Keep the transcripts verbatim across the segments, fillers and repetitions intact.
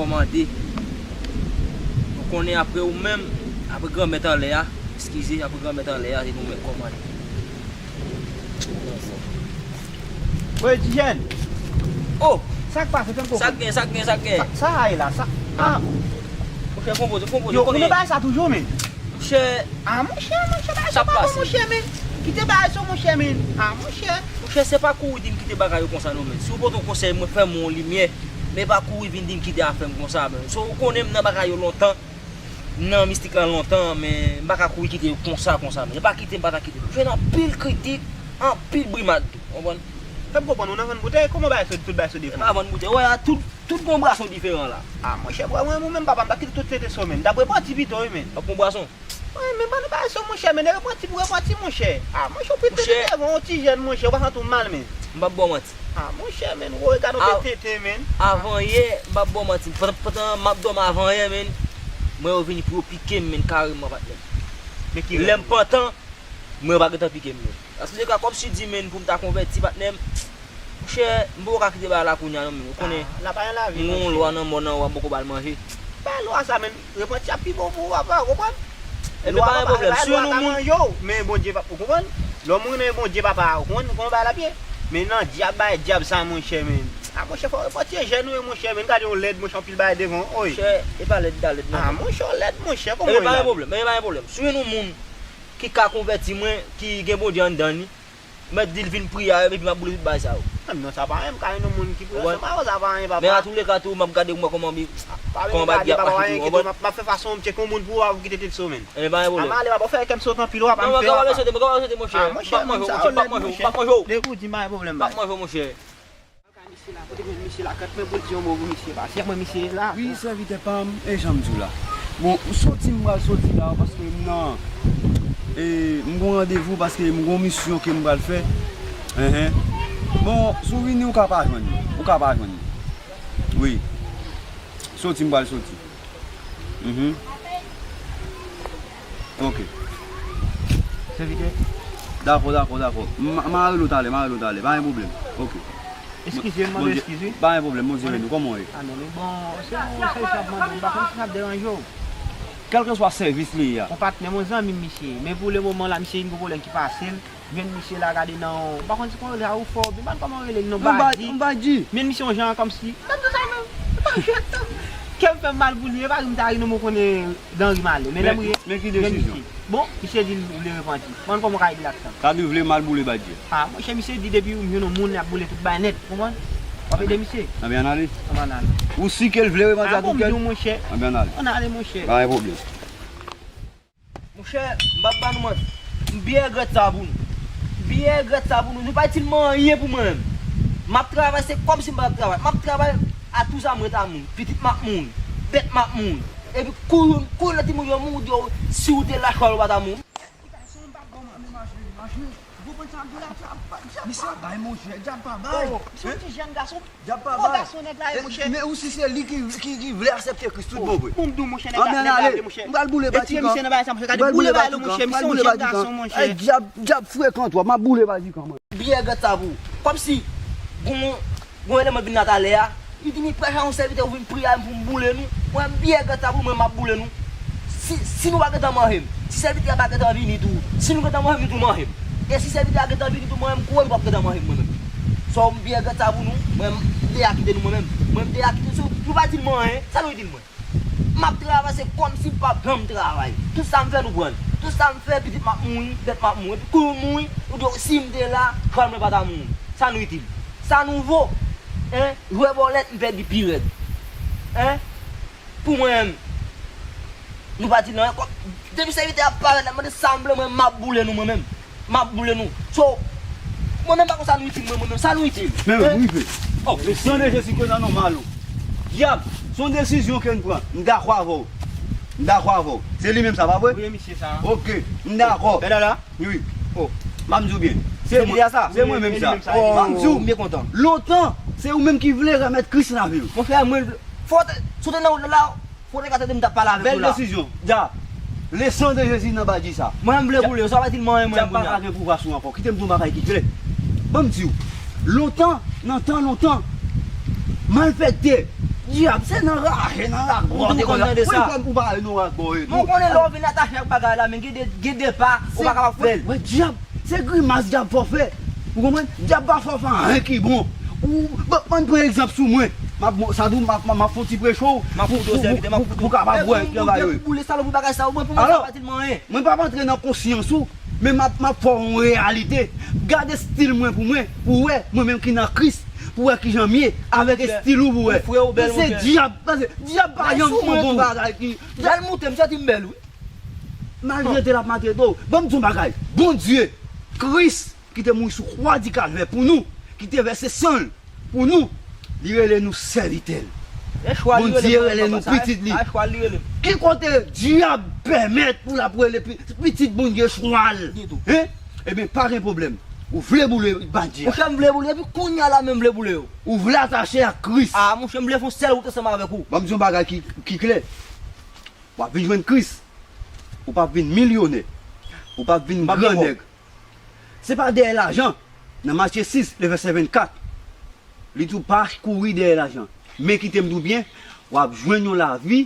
Kòmande. Nou konnen apre ou menm, apre Granmèt anlè a, eskize, apre Granmèt anlè a, se nou menm kòmande. Woy, ti jèn. Oh! Sa k pase, tankou sa k gen, sa k gen, sa k gen? Sa, sa a ye la, sa. Ah! Monchè, fon poze, fon poze, yo, konnen. Nou nan bagay sa toujou, men. Monchè. Ah, monchè, monchè, bagay sa pa bon, monchè, men. Kite bagay sa, monchè, men. Ah, monchè. Monchè, se pa kouri di m kite bagay yo konsa, non, men. Si w pote yon konsèy, mwen fè m yon limyè. Men pa kouri vin di m kite afè m konsa, men. So, ou konnen m nan bagay yo lontan. M nan mistik lan lontan, men m pa ka kouri kite yo konsa, konsa, men. E pa kite m pa ta kite. M jwenn anpil kritik, anpil brimad tou, konprann? Fè m konprann, ou nan vann boutèy, kòman bagay sa, tout bagay sa defann? E pa vann boutèy, wè, a tout, tout gon bwason diferan la. Ah, monchè, bwè, mwen, mwen menm, papa, m ta kite tout tete so, men. M ta bwè pati pito, wi, men. W ap pran bwason? Wi, men, ban nou bagay sa, monchè, men, repanti pou repanti, monchè. Ah, monchè, ou pete devan, yon ti jèn, monchè, ou pa santi w mal, men. M p ap ba w manti. Ah, monchè, men, ou regarde yon tete, men. Avan yè, m p ap ba w manti. Pandan, pandan m ap dòmi avan yè, men, mwen yo vini pou yo pike m, men, kareman, patnè. Men ki lè m pantan, mwen yo pa gentan pike m, men. Paske se ka kòmsi di, men, pou m ta konvèti, patnè m. Monchè, m poko ka kite bagay la kounye a, non, men. Ou konnen, m gen yon lwa nan mò nan, w ap poko ba l manje. Bay lwa sa, men. Repanti ap pi bon pou ou, papa, ou konprann? Ebyen, pa gen pwoblèm. Si w renmen yon moun, men Bondye, papa, ou konprann? Lè w renmen Bondye, papa, ou konprann kòman bagay la ye? Men nan dyab, bay dyab sa, monchè, men. Ah, monchè, fò w repanti, e jèn ou ye, monchè, men. Gade yon lèd, monchè, anpil bagay devan w, oy. Monchè, e pa lèd, ta lèd, non. Ah, monchè, w lèd, monchè, kòman w ye la? Ebyen, pa gen pwoblèm, ebyen, pa gen pwoblèm. Si w renmen yon moun ki ka konvèti mwen, ki gen Bondye anndan li, mèt di l vin priye avè m, epi m ap boule tout bagay sa yo. Menm non, sa pa anyen, m ka renmen yon moun ki priye ansanm avè w, sa pa anyen, papa. Men a tou le ka tou, m ap gade pou m wè kòman bi-, kòman bagay ap fèt tou, w konprann? M ap fè fason m tcheke yon moun pou w, pou w kite tete so, men. Ebyen, pa gen pwoblèm. Ama ale, papa, w fè kè m sot anpil, w ap fè, papa. Non, non, kòman w sot, monchè, kòman w sot, monchè? M p ap manje w, monchè, m p ap manje w. Depi w di m pa gen pwoblèm, monchè. M p ap manje w, monchè. Al ka misye la, kote mwen misye la, kant mwen pou l di yon mo pou misye, pase mwen misye la. Wi, sèvitè pa m, e jan m di w la. Bon, m soti, m pral soti la, paske m nan, e, m gon randevou, paske m gon misyon ke m pral fè. Enhen. Bon, si w vini, ou ka pa jwenn li. Ou ka pa jwenn li. Wi. Soti, m pral soti. Mhm. Ok. Sèvitè. Dakò, dakò, dakò. M, m a rele w talè, m a rele w talè. Pa gen pwoblèm. Ok. Eskize, m mande eskize. Pa gen pwoblèm, Bondye beni w. Kòman w ye? Ah, non, men bon, se yon sèvis m ap mande w. M pa konn si m ap deranje w. Kèlkeswa sèvis li ye a. Yon patnè m, yon zanmi m, misye. Men pou le moman la, misye gen yon pwoblèm ki pase l. Jwenn misye la, gade nan, m pa konn si konn rele a ou fò, m pa konn kòman rele l non, Badji. Badji. Men misye yon jan kòmsi, m ap di sa menm. Kè m fè m mal pou li, e pa ri m ta ri non, mwen konnen dan ri m ale. Men lè m ri, men ki desizyon? Bon, misye di l vle repanti. M pa konn kòman w ka ede l ak sa. Sa di l vle m al boule Badji. Ah, monchè, misye di depi m jwenn yon moun, l ap boule tout bagay nèt, konprann? W ap ede misye? Anben ann ale. Ann ale. Ou si ke l vle repanti a tou kè l? Ah, bon, m di w, monchè. Anben ann ale. Ann ale, monchè. Pa gen pwoblèm. Monchè, m p ap ba nou manti. M byen regrèt sa pou nou. M byen regrèt sa pou nou. Nou pa itil m anyen pou mwen menm. M ap travay, se kòmsi m pa t ap travay. M ap travay, a tou sa m ret a moun. Pitit m ap mouri. Bèt m ap mouri. Epi kou youn, kou youn nan timoun yo mouri, di yo, si w te lach kò w pa ta mouri. Ti gason, m p ap ba w manti, manje, manje. Ou konprann sa m di w la? Djab, djab pa bay, monchè. Djab pa bay. Oh, misye yon ti jèn gason. Djab pa bay. Gwo gason nèg la ye, monchè. Men ou si se li ki, ki, ki vle aksepte Kris tout bon vre. Bon, m di w, monchè, nèg la, nèg la vle, monchè. M pral boule Batikan. Retire misye nan bagay sa, monchè. Gade boule bagay la, monchè. Misye yon jèn gason, monchè. Ay, djab, djab frekan twòp. M ap boule Batikan, mwen. Byen gad sa pou ou. Kòmsi, gon, gon eleman vin la talè a. Li di, "Mi prèch a yon sèvitè, ou vin priye avè m pou m boule nou." Mwen, byen gad sa pou mwen, m ap boule nou. Si, si nou pa gentan manje m, si sèvitè a pa gentan vini tou, si nou gentan manje m, nou tou manje m. E si sèvitè a gentan vini tou, mwen menm, kouri, m p ap gentan manje m, mwen menm. So, m byen gad sa pou nou, mwen, m deja kite nou, mwen menm. Mwen, m deja kite nou, so, nou pa di m anyen, sa nou di l mwen. M ap travay, se kòmsi m p ap janm travay. Tout sa m fè, nou pran l. Tout sa m fè, pitit m ap mouri, bèt m ap mouri. Epi kou youn mouri, nou di, "Si m te la, chwal mwen pa ta mouri." Sa nou itil? Sa nou vo? Hein? Jwè bòlèt, m pèdi pi rèd. Hein? Pou mwen menm, nou pa di l anyen. Kòm, depi sèvitè a parèt la, mande sa m vle, mwen, m ap boule nou, mwen menm. M ap boule nou. So, mwen menm pa konn sa nou itil mwen, mwen menm. Sa nou itil? Men, men, rive. Oh, le sang de Jésus ke nan non mal ou. Dyab, se yon desizyon ke n pran. M dakò avè w. M dakò avè w. Se li menm sa, pa vre? Wi, misye sa. Ok, m dakò. Bèl la? Wi. Oh, m ap di w byen. Se mwen. Se mwen menm sa. Oh, m ap di w. M byen kontan. Lontan, se ou menm ki vle remèt Kris nan vi w. Mon frè, mwen, fò w te, si w te nan wout la, fò w te ka tande m t ap pale avèk ou la. Bèl desizyon. Dja. Le sang de Jésus nan Badji sa. Mwen, m vle boule yo, sa pa di l manyen mwen. Djab pa ka gen pouvwa sou ou ankò. Kite m di w yon bagay ki klè. Ban m di w. Lontan, nan tan lontan, malfektè, Dyab, se nan raje, nan rak bò, ou te konn tande sa. Mwen kwè ou pa nan rak bò e tou. Mwen konnen lè w vin atache ak bagay la, men gen de, gen de pa, ou pa kapab fè l. Wè, dyab, se grimas dyab fè w fè. Ou konprann? Dyab pa fè w fè anyen ki bon. Ou, ban, ban m pran egzanp sou mwen. M ap, sa tou, m ap, m ap, m ap fè yon ti preche w pou, pou, pou, pou, pou kapab wè jan bagay yo ye. Boule salopri bagay sa, ou mwen pou mwen sa pa di m anyen. Mwen p ap antre nan konsyans ou, men m ap, m ap fè w yon reyalite. Gade estil mwen pou mwen, pou w wè, mwen menm ki nan Kris, pou w wè kijan m ye, avèk estil ou pou w wè. Se dyab, pase dyab pa janm fè yon bon bagay ki. Lè l moute m, santi m bèl, wi. Maltrete l ap maltrete w. Ban m di w yon bagay. Bondye, Kris, ki te mouri sou kwa di Kalvè pou nou, ki te vèse san l pou nou, li rele nou sèvitè l. Bondye rele nou pitit li. Ki kote dyab pèmèt pou l ap rele pi-, pitit Bondye chwa l? Ditou. Hein? Ebyen, pa gen pwoblèm. Ou vle boule Badji a? Monchè, m vle boule, epi kounye a la menm m vle boule yo. Ou vle atache ak Kris? Ah, monchè, m vle fè yon sèl wout ansanm avèk ou. Ban m di yon bagay ki, ki klè. W ap vin jwenn Kris. Ou p ap vin milyonè. Ou p ap vin gran nèg. Se pa dèyè lajan. Nan Matye sis, le vèsè vennkat, li di w pa kouri dèyè lajan. Men kite m di w byen, w ap jwenn yon lavi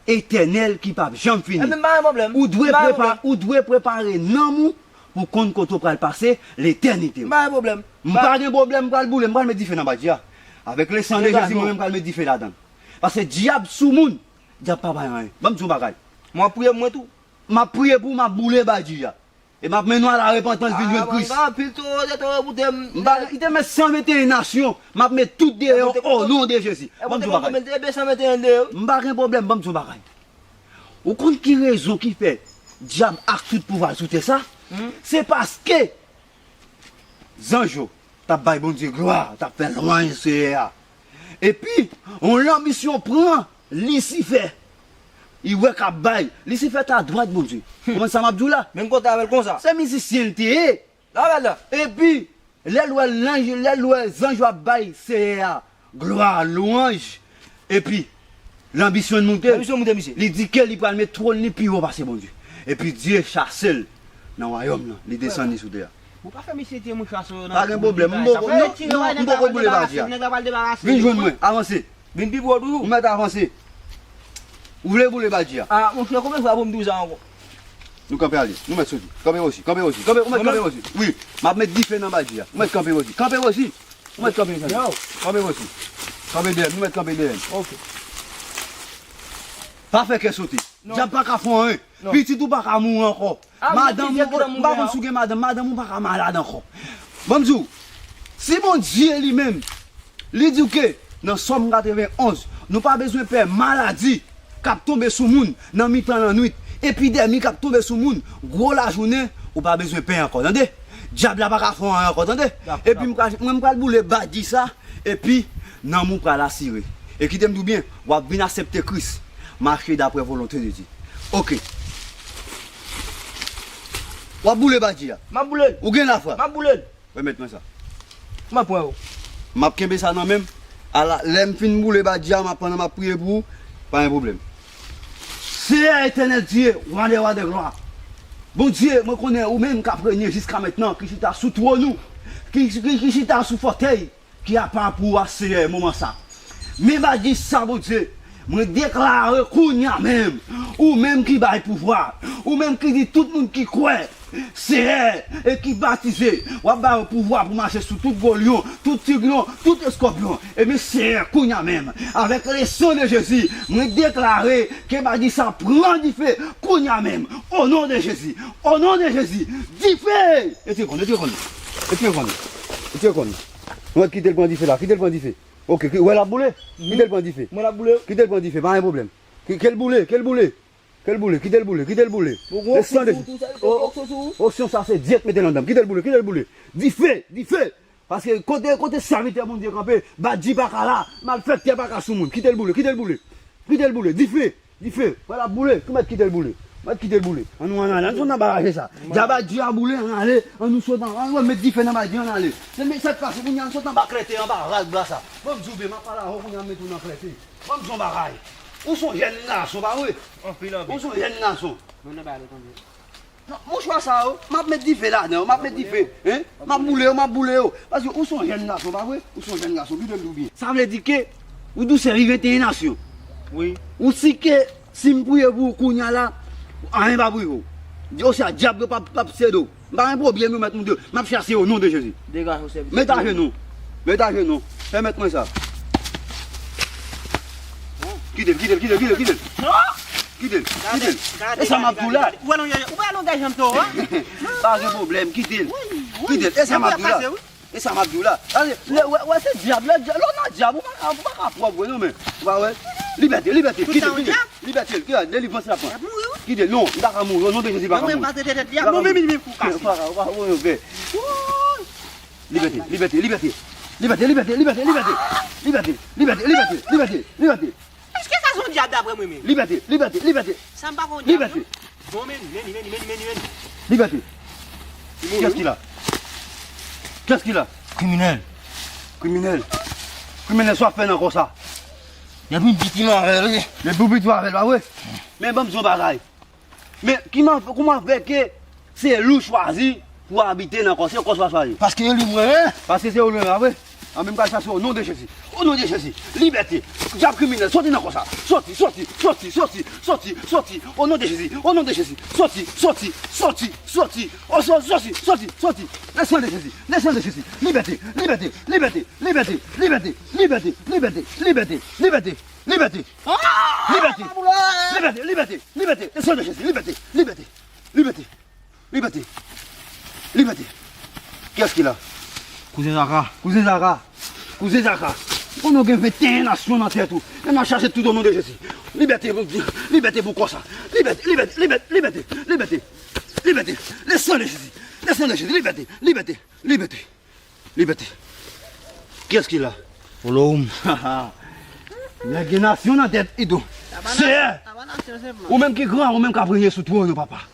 etènèl ki p ap janm fini. Ebyen, pa gen pwoblèm. Ou dwe prepa-, ou dwe prepare nanm ou pou konn kote w pral pase letènite w. Pa gen pwoblèm. M pa gen pwoblèm, m pral boule, m pral met dife nan Badji a. Avèk le san de Jezi, mwen menm m pral met dife ladan l. Paske dyab sou moun, dyab pa bay anyen. Ban m di w yon bagay. Mwen ap priye pou mwen tou. M ap priye pou w, m ap boule Badji a. E m ap mennen w a la repantans, vin jwenn Kris. Anpil toro, toro pou te m. M pa, li te met san venteyen nasyon, m ap met tout deyò o non de Jezi. Ban m di w bagay. M pa gen pwoblèm, ban m di w bagay. Ou konn ki rezon ki fè dyab ak tout pouvwa l sou tè sa? Se paske zanj yo t ap bay Bondye glwa, t ap fè lwanj Seyè a. Epi, yon lanbisyon pran Lisifè. Li wè k ap bay. Lisifè t adwat Bondye. Konprann sa m ap di w la? Menm kote avè l konsa. Se mizisyen l te ye. Epi, lè l wè lanj, lè l wè zanj yo ap bay Seyè a glwa, lwanj, epi, lanbisyon l moute. Lanbisyon moute, misye. Li di ke li pral met twòn li pi wo pase Bondye. Epi Dye chase l nan wayòm nan. Li desann li sou tè a. Ou pa fè misye tire mouchwa sou yo nan. Pa gen pwoblèm. M poko, non, non, m poko boule Badji a. Nèg la pral debarase. Vin jwenn mwen, avanse. Vin pi pwòp toujou. Ou mèt avanse. Ou vle boule Badji a? Ah, monchè, konbyen fwa pou m di w sa ankò? Nou kanpe ale. Nou mèt soti. Kanpe osi. Kanpe osi. Kanpe, ou mèt kanpe osi. Wi. M ap met dife nan Badji a. Ou mèt kanpe osi. Kanpe osi. Ou mèt kanpe osi. Kanpe osi. Kanpe dèyè m. Nou mèt kanpe dèyè m. Ok. Pa fè kè sote. Dyab pa ka fè w anyen. Pitit ou pa ka mouri ankò. Madanm ou, m pa konn si w gen madanm, madanm ou pa ka malad ankò. Ban m di w, si Bondye li menm, li di w ke nan Sòm katrevenn onz, nou pa bezwen pè maladi k ap tonbe sou moun nan mitan lannwit, epidèmi k ap tonbe sou moun gwo lajounen, ou pa bezwen pè ankò, tande? Dyab la pa ka fè w anyen ankò, tande? Epi m pral, mwen m pral boule Badji sa, epi nanm ou pral asire. E kite m di w byen, w ap vin aksepte Kris, mache daprè volonte de Dye. Ok. W ap boule Badji a. M ap boule l. Ou gen lafwa. M ap boule l. Remèt mwen sa. M ap pran yo. M ap kenbe sa nan men m. Ala, lè m fin boule Badji a, m ap pran, m ap priye pou ou. Pa gen pwoblèm. Seyè Etènèl Dye, Wa dè wa dè glwa. Bondye, mwen konnen ou menm k ap renye jiska mentnan, ki chita sou twòn ou, ki, ki, ki chita sou fòtèy ki apa pou ou a, Seyè, moman sa. Men Badji sa, Bondye, mwen deklare kounye a menm, ou menm ki bay pouvwa, ou menm ki di tout moun ki kwè, Seyè, e ki batize, w ap ba yo pouvwa pou mache sou tout gwo lyon, tout tig lyon, tout eskòpyon. Ebyen, Seyè, kounye a menm, avèk le san de Jezi, mwen deklare ke Badji sa pran dife kounye a menm. O non de Jezi, o non de Jezi, dife! Etire kòn, etire kòn, etire kòn, etire kòn. Mwen kite l pran dife la, kite l pran dife. Ok, ki, wè l ap boule? Kite l pran dife. Mwen l ap boule. Kite l pran dife, pa gen pwoblèm. Ki, ke l boule, ke l boule. Ke l boule, kite l boule, kite l boule. Bon, bon, le san de, o, o, onksyon sa se Dye k mete l anndan m. Kite l boule, kite l boule. Dife, dife. Paske kote, kote sèvitè Bondye kanpe, Badji pa ka la, malfektè pa ka sou moun. Kite l boule, kite l boule. Kite l boule, dife, dife. Wè l ap boule, tou mèt kite l boule. Mèt kite l boule. Ann nou ann ale, ann sot nan bagay sa. Dja Badji a boule, ann ale, ann nou sot, ann, ann met dife nan Badji, ann ale. Se men sa k pase kounye a, ann sot anba klète, anba rak bwa sa. Ban m di w byen, m ap pale avè w kounye a, m met ou nan klète. Ban m di w yon bagay. Ou se yon jèn gason, pa vre? Anpil, anpil. Ou se yon jèn gason. Mwen nan bagay la, tande. Non, mouchwa sa yo, m ap met dife ladan yo, m ap met dife, hein? M ap boule yo, m ap boule yo. Paske ou se yon jèn gason, pa vre? Ou se yon jèn gason, kite m di w byen. Sa vle di ke Ou di w sèvi venteyen nasyon. Wi. Ou si ke si m priye pou ou kounya la, anyen p ap rive w. Di yo se a dyab yo p ap, p ap sede w. M pa gen pwoblèm yo mèt nou de. M ap chase yo o non de Jezi. Degaje w sèvitè. Met ajenou. Met ajenou. Pèmèt mwen sa. Kite l, kite l, kite l, kite l, kite l. Non! Kite l, kite l. E sa m ap di w la. Ou wè lonjè, ou wè lonjè janm to a? Pa gen pwoblèm, kite l. Kite l. E sa m ap di w la. E sa m ap di w la. Gade, lè, wè, wè, se dyab la, dyab, lè w nan dyab, ou pa, ou pa ka pwòp vre non, men. Ou pa wè? Libète, libète, kite, kite. Libète, kite, delivrans la pran. Kite, non, m pa ka mouri, o non de Jezi, m pa ka mouri. Ou pa ka mouri, ou pa ka mouri. Libète, libète, libète. Libète, libète, libète, libète. Libète, libète, libète, libète, libète. Èske sa se yon dyab daprè mwen menm? Libète, libète, libète. Sa m pa konn dyab, libète, non. Bon, men, men, men, men, men, men. Libète. Kiyès ki la? Kiyès ki la? Kriminèl. Kriminèl. Kriminèl, sa w ap fè nan kò sa? Depi m piti m avè l, wi. Depi w piti w avè l, pa vre? Men ban m di w yon bagay. Men ki man, kouman fè ke se li w chwazi pou abite nan kò, se kò sa w chwazi? Paske se li m renmen. Paske se ou l renmen, pa vre? An men m pral chase o non de Jezi. O non de Jezi. Libète. Dyab kriminèl, soti nan kò sa. Soti, soti, soti, soti, soti, soti. O non de Jezi. O non de Jezi. Soti, soti, soti, soti. O so-, soti, soti, soti. Le sang de Jésus. Le sang de Jésus. Libète, libète, libète, libète, libète, libète, libète, libète, libète, libète. Libète. Libète. Libète, libète, libète. Le sang de Jésus. Libète, libète, libète, libète, libète. Kiyès ki la? Kouzen Zaka. Kouzen Zaka. Kouzen Zaka. Ou konnen w gen venteyen nasyon nan tèt ou. Men n ap chache tout o non de Jezi. Libète, Bondye. Libète pou kò sa. Libète, libète, libète, libète, libète. Libète. Le sang de Jésus. Le sang de Jésus. Libète, libète, libète. Libète. Kiyès ki la? Olowm. Nèg gen nasyon nan tèt, Ido. Seyè, ou menm ki gran, ou menm k ap renye sou twòn ou, papa.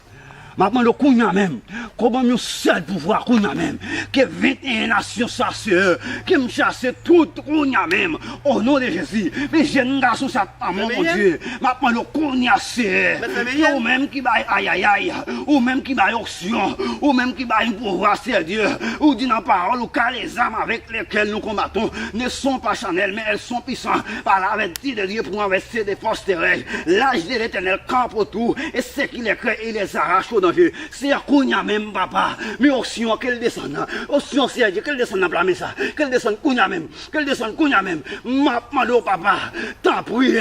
M ap mande w kounya menm, ke w ban m yon sèl pouvwa kounya menm, ke venteyen nasyon sa, Seyè, ke m chase tout kounya menm, o non de Jezi. Men jèn gason sa, Lanmò Bondye, m ap mande w kounya, Seyè, ke ou menm ki bay ayayay, ou menm ki bay onksyon, ou menm ki bay pouvwa, Seyè Dye, ou di nan pawòl ou, car les armes avec lesquelles nous combattons ne sont pas charnelles, mais elles sont puissantes par la vertu de Dieu pour renverser des forteresses. L'ange de l'Éternel campe autour et secoue les cœurs et les arrache au danger. Seyè, kounya menm, papa, men onksyon an, ke l desann, onksyon, Seyè Dye, ke l desann nan pla men sa, ke l desann kounya menm. Ke l desann kounya menm. M ap mande w, papa, tanpri,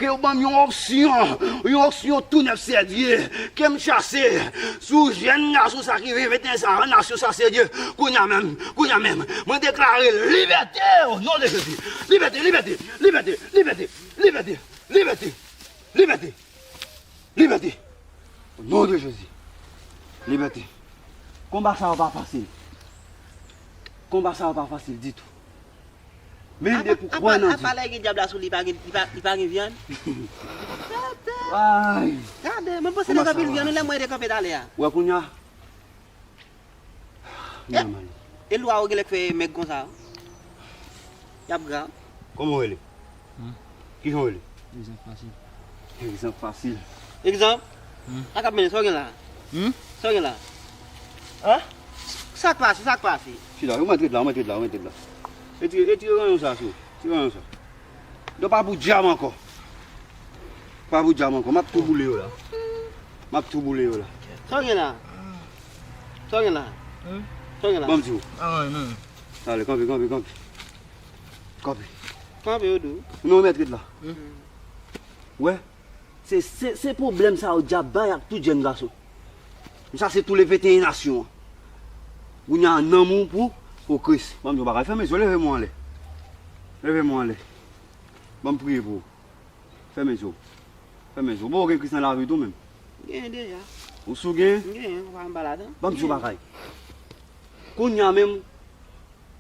ke w ban m yon onksyon, yon onksyon tou nèf, Seyè Dye, ke m chase sou jèn gason sa ki viv venteyen sa an nasyon sa, Seyè Dye, kounya menm, kounya menm. Mwen deklare libète, o non de Jezi. Libète, libète, libète, libète, libète, libète, libète. Libète. O non de Jezi. Libète. Konba sa yo pa fasil. Konba sa yo pa fasil ditou. Men depi w kwè nan Dye. Apa lè gen dyab la sou li, li pa gen, li pa, li pa gen vyann? Ay. Gade, mwen panse li gen anpil vyann, lè mwen te kanpe talè a. Wè kounya. E, e lwa yo genlè k fè mèg konsa. Y ap gra. Kòman w rele? Hmm? Kijan w rele? Egzanp fasil. Egzanp fasil. Egzanp? Hmm? Sa k ap mennen, sa w gen la? Hmm? Sa w gen la? Hein? Sa k pase, sa k pase? Chita, ou mèt ret la, ou mèt ret la, ou mèt ret la. Retire, retire ranyon sa sou ou. Retire ranyon sa. Yo pa pou djab ankò. Pa pou djab ankò. M ap tou boule yo la. M ap tou boule yo la. Sa w gen la? Sa w gen la? Hmm? Sa w gen la? Ban m di w. Ah, non. Ale, kanpe, kanpe, kanpe. Kanpe. Kanpe, yo di w. Non, mèt ret la. Hmm. Wè. Se, se, se pwoblèm sa yo dyab bay ak tout jèn gason. M chase tou le venteyen nasyon an. Kounye a nanm ou pou, pou Kris. Ban m di w bagay. Fèmen zye w, leve men w anlè. Leve men w anlè. Ban m priye pou ou. Fèmen zye w. Fèmen zye w. Bon, ou gen Kris nan lavi w tou menm. Genyen deja. Ou si w genyen? Genyen, ou pa anba ladan. Ban m di w bagay. Kounye a menm,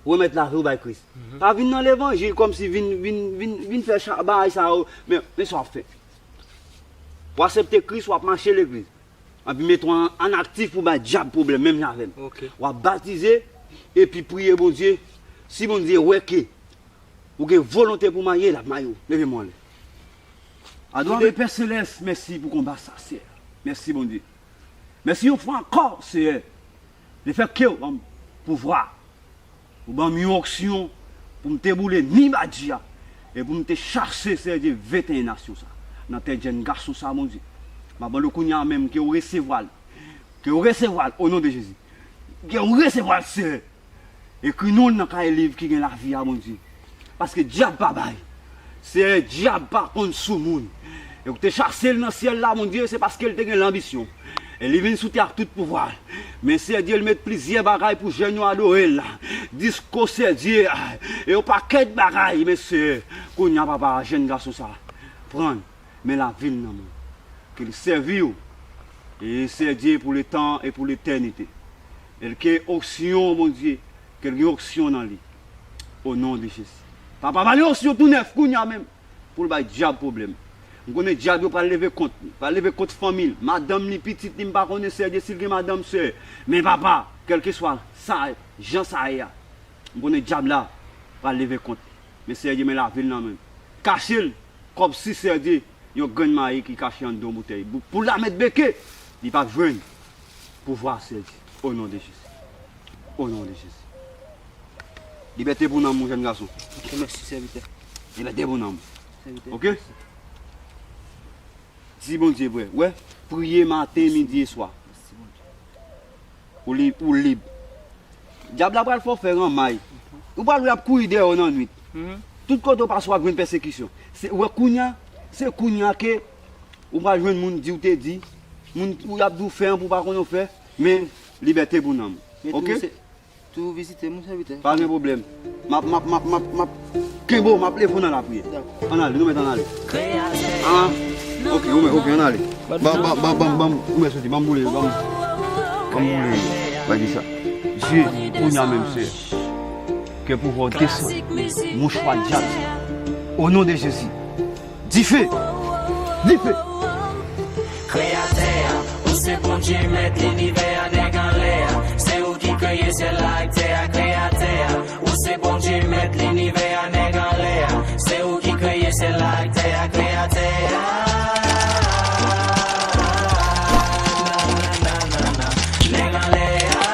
remèt lavi w bay Kris. Mhm. Pa vin nan levanjil kòmsi vin, vin, vin, vin fè cha-, bagay sa yo. Men, men sa w ap fè. W aksepte Kris, w ap mache legliz. Anpi mete w an, an aktif pou bay dyab pwoblèm, menm jan avè m. Ok. W ap batize, epi priye Bondye. Si Bondye wè ke ou gen volonte pou marye, l ap marye w. Leve men w anlè. Adore Pè Selès, mèsi pou konba sa, Seyè. Mèsi, Bondye. Mèsi yon fwa ankò, Seyè. Lefètke w ban m pouvwa. Ou ban m yon onksyon pou m te boule ni badji a, E pou m te chase, Seyè Dye, venteyen nasyon sa, nan tèt jèn gason sa, Bondye. M ap mande w kounye a menm ke w resevwa l. Ke w resevwa l, o non de Jezi. Ke w resevwa l, Seyè. Ekri non l nan kay liv ki gen lavi a, Bondye. Paske dyab pa bay. Seyè, dyab pa konn sou moun. E w te chase l nan syèl la, Bondye, se paske l te gen lanbisyon. E li vin sou tè ak tout pouvwa l. Men Seyè Dye, l met plizyè bagay pou jèn yo adore l la. Disko, Seyè Dye, e yon pakèt bagay, men Seyè, kounye a, papa, jèn gason sa, pran l, men lavi l nan men w. Ke l sèvi w, e Seyè Dye, pou letan e pou letènite. E l ke onksyon, Bondye, ke l gen onksyon nan li. O non de Jezi. Papa, ba li onksyon tou nèf kounye a menm pou l bay dyab pwoblèm. M konnen dyab yo pral leve kont li, pral leve kont fanmi l, madanm li, pitit li, m pa konnen, Seyè Dye, si l gen madanm, Seyè. Men papa, kèlkeswa sa, jan sa ye a, m konnen dyab la pral leve kont li. Men Seyè Dye, men lavi l nan men l. Kache l kòmsi, Seyè Dye, yon grenn mayi ki kache anndan yon boutèy. Pou, pou l la met beke, li p ap jwenn pouvwa, Seyè Dye. O non de Jezi. O non de Jezi. Libète pou nanm ou, jèn gason. Ok, mèsi, sèvitè. Libète pou nanm ou. Sèvitè, ok? Mèsi. Di Bondye vre. Wè, priye maten, midi e swa. Mèsi, Bondye. Ou lib, ou lib. Dyab la pral fè w fè ranmay. Ou pral wè y ap kouri dèyè w nan nwit. Mhm. Tout kote w pase, w ap jwenn pèsekisyon. Se, ou wè kounye a, se kounye a ke ou pral jwenn moun di w te di, moun ou y ap di w fè an pou w pa konnen w fè, men libète pou nanm ou. Ok? Men tou se, tou vizite m, sèvitè. Pa gen pwoblèm. M ap, m ap, m ap, m ap, m ap kenbe w, m ap leve w nan lapriyè. Dakò. Ann ale, nou mèt ann ale. Ah, ok, ou mèt, ok, ann ale. Ba, ba, ba, ban m, ban m, ou mèt soti, ban m boule, ban m, ban m boule bagay sa. Dye, kounye a menm, Seyè, ke pouvwa w desann, mouchwa dyab sa. O non de Jezi. Dife! Dife! Kreyatè a, ou se Bondye, mèt linivè a, nèg anlè a. Se ou ki kreye syèl la ak tè a, Kreyatè a. Ou se Bondye, mèt linivè a, nèg anlè a. Se ou ki kreye syèl la ak tè a, Kreyatè a. Nèg anlè a.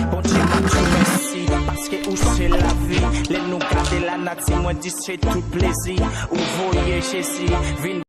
Bondye, mwen di w mèsi, paske ou se lavi. Lè nou gade lanati, mwen di se tout plezi. Ou voye Jezi vin